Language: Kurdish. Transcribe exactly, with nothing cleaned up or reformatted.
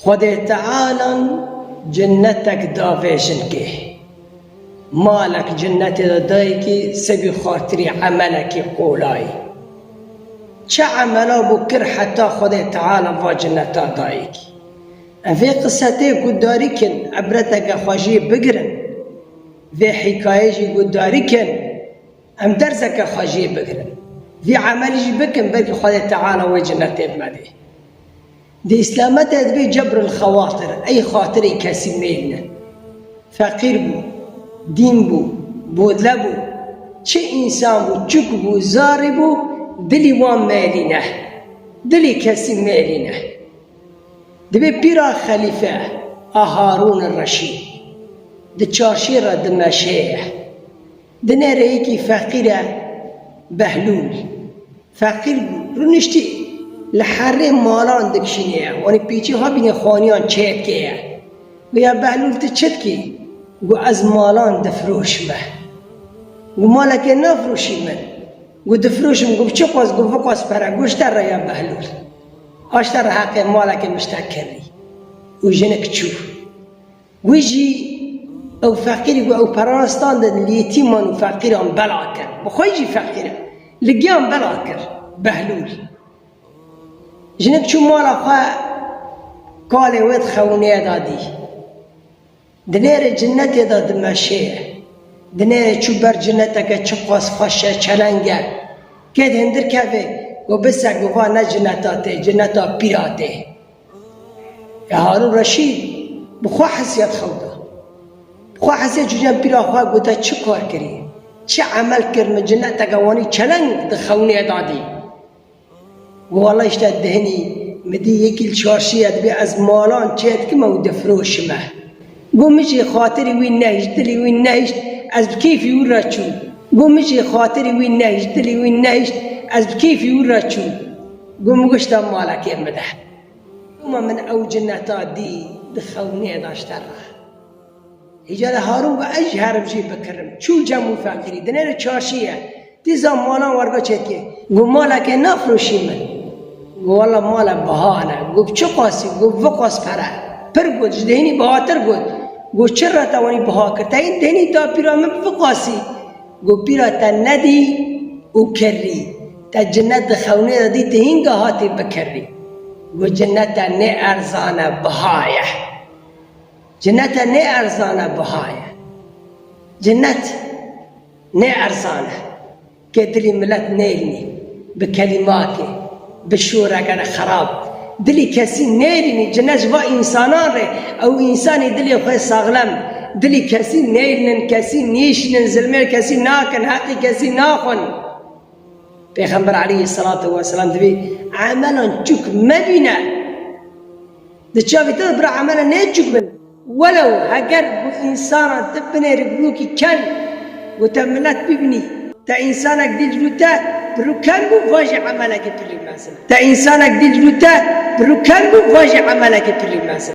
Xwedê Tealan cinnetek da vê jinkê. Malek cinnetê de dayikî sebî xatirî emelekî qolayî. Çi emela bû kir heta Xwedê Teala va cinneta dayikî? Em vê qisetê guhdarî kin, ebreteke xwe jê bigirin. Vê hîkayê jî guhdarî kin. Em derseke xwe jê bigirin. Vî emelî jî bikin, belkî Xwedê Teala wê cinnetê bimedê. Di Îslametê dibê cebrul xewatir, ey xatirê kesî mêl ne. Feqîr bû, dîn bû, bodle bû, çi însan bû, çik bû, zarî bû, dilî wan mêlî ne. Dilî kesî mêlî ne. Dibê pîra xelîfe a Harûn Reşîd di çarşî re dimeşê ye. Dinêre yekî feqîr e, Behlûl. Feqîr bû, rûniştî li herrê malan dikişînê ye. Wanî pêçî ha bînê xaniyan çêkê ye. Gu ya Behlûl, tu çi dikî? Gu ez malan difiroşime. Gu malekê nafiroşî min. Gu difiroşim, gu bi çi qas, gu viqas pere, gu ji te re ya Behlûl. A ji te re heqê malekê min ji te kirî. Û jinik çû. Wî jî ew feqîrî ku ew perana standin li yetîman û feqîran bela kir. Bi xwe jî feqîr e. Li giyan bela kir. Behlûl. Jinik çû mala xwe, kalê wê di xewnê de dî. Dinêrê cinnetê de dimeşê ye. Dinêrê çû ber cinneteke çiqas xweş e, çeleng e. Kê di hindir kevê, got, bise, got, va ne cinneta tê, cinneta pîra tê. Ya Harûn Reşîd bi xwe hesiya di xew de. Bi xwe hesiya çû cem pîra xwe, gote, çi kar kirî? Çi emel kir, min cinneteke wanî çeleng di xewnê de dî. Got, wela îşte dihinî min dî yekî li çarşî ye, dibê ez malan çê dikime û difiroşime. Got, min jî xatirî wî nehişt, dilî wî nehişt, ez bi keyfî wî re çûm. Got, min jî xatirî wî nehişt, dilî wî nehişt, ez bi keyfî wî re çûm. Got, min got, ji te malekê min bide. Got, min ew cinneta dî di xewnê de ji te re. Îca li Harûn ve ez jî herim jê bikirim. Çû cem û feqîrî. Dinêre çarşî ye. Dîsa malan werga çêdikê. Got, malekê nafiroşî min? Got, wela male biha ne. Got, bi çi qasî? Got, bi viqas pere. Pir got, ji dihînî bihatir got. Got, çi re te wanî biha kir? Te hîn dihînî da pîra min bi viqasî. Got, pîra te nedî û kirî. Te cinnet di xewnê de dî, tu hînga hatî bikirî. Got, cinnet te nê erzan e, biha ye. Cinnet te nê erzan e, biha ye. Cinnet nê erzan e. Kê dilî milet nêrînî, bi kelîmakê, bi şûrekene xerab. Dilî kesî nêrînî, cinnet ji va însanan re, ew însanî dilê xwe saxlem. Dilî kesî nêrînin, kesî nîşînin, zilmê kesî nakin, heqî kesî naxwin. Pêxember aleyhisselatu vesselam dibê emelan çûk mebîne. Di çavê te de bira emela nê çûk bin. Welew heger ku însanan tu binêrî bi rûkî ken, ku te milet bibînî, te însanek dî li rû te bi rû ken bû, va jî emelekî pirî mezin. Te însanek dî li rû te bi rû ken bû, va jî emelekî pirî mezin.